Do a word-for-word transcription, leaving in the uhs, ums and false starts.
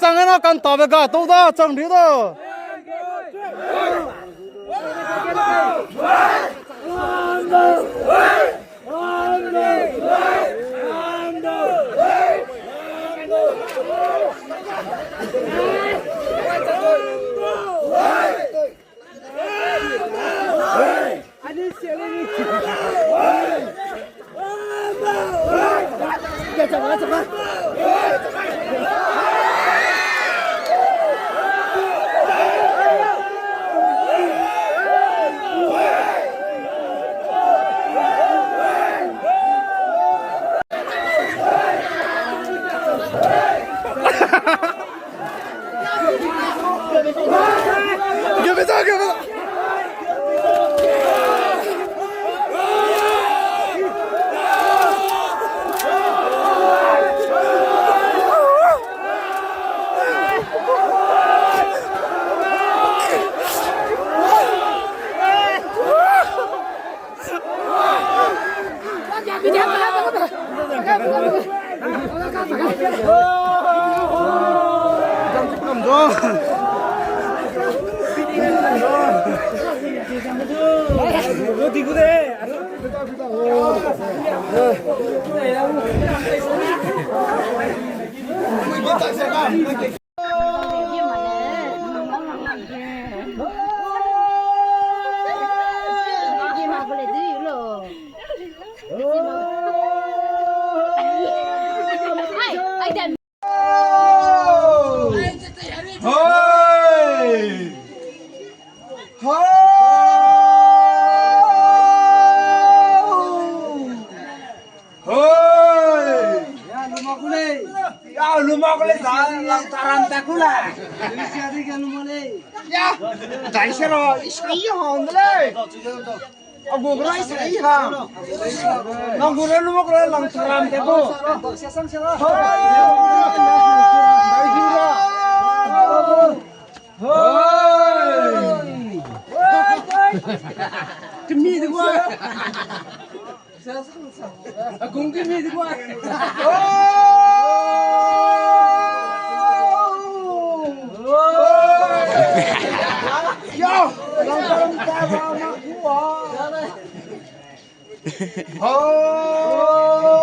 Chang ena kan tabe ga tau da, chang ri da. Hoi! Ya, luma ku lei. Ya, luma ku lei, za, lang taram ta ku la. Sia di ga luma lei. Ya, dai se ro, isa i hon de lei. Agu gra isa i ha. Nang gu re luma ku lei, lang taram ta ku. Hoi! Dai ju ra. Hoi! Kemi de wa. Akung kemi de wa. Yo, lang taram ta ra ma ku wa. Hoi!